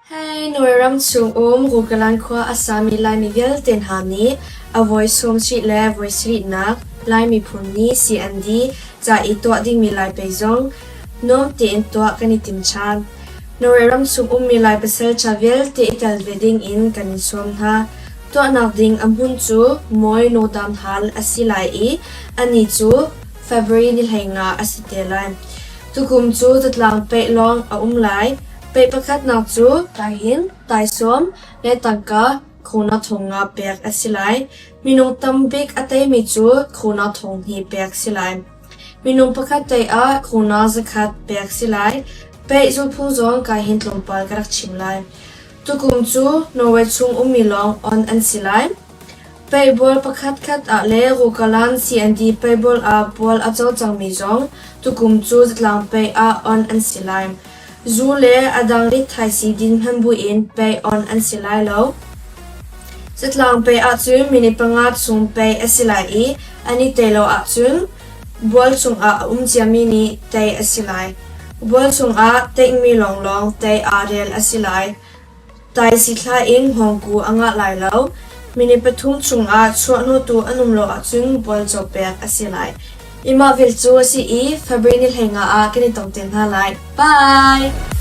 Hei, Norway ram chung um Rogaland khua a sami Laimi vialte hna nih a voi sawmsarih le voi sarihnak Lai Miphun Ni CND ca i tuah dingmi Lai Pei zong nuam tein tuah kan i tim ṭhan. Norway ram chung ummi Lai pasalṭha vialte i tel ve ding in kan in sawm hna. Tuahnak ding a hmun cu Mawi Nodam Hall a si lai i ani cu February ni 15 a si te lai. Tukum cu zatlang paih lawng a um lai. Paih pakhatnak cu taihin, taisawm le tangka krona thong nga pek a si lai. Minung tambik a teimi cu krona thong hnih pek si lai. Minung pakhat tei ah krona zakhat pek si lai. Paih zulphung zong kaihin tlawmpal ka rak chim lai. Tukum cu Norway chung ummi lawng on an si lai. Paihbual pakhatkhat ah le Rogaland CND paihbual ah bual a co cangmi zong tukum cu zatlang paih ah on an si lai. Zu le a dang rithaisii din hman buin paih on an si lai lo. Zatlang paih ahcun minute panga chung paih a si lai i an i tei lo ahcun bual chungah a um ciami nih tei a si lai. Bual chungah teihmi lawnglawng tei aa rel a si lai. Taisih thla in hngawngku a ngah lai lo. Minute pathum chungah chuahhnawhtu an um lo ahcun bualco pek a si lai. Imah vil cu a si i February ni 15 ah kan i tong te hna lai. Bye!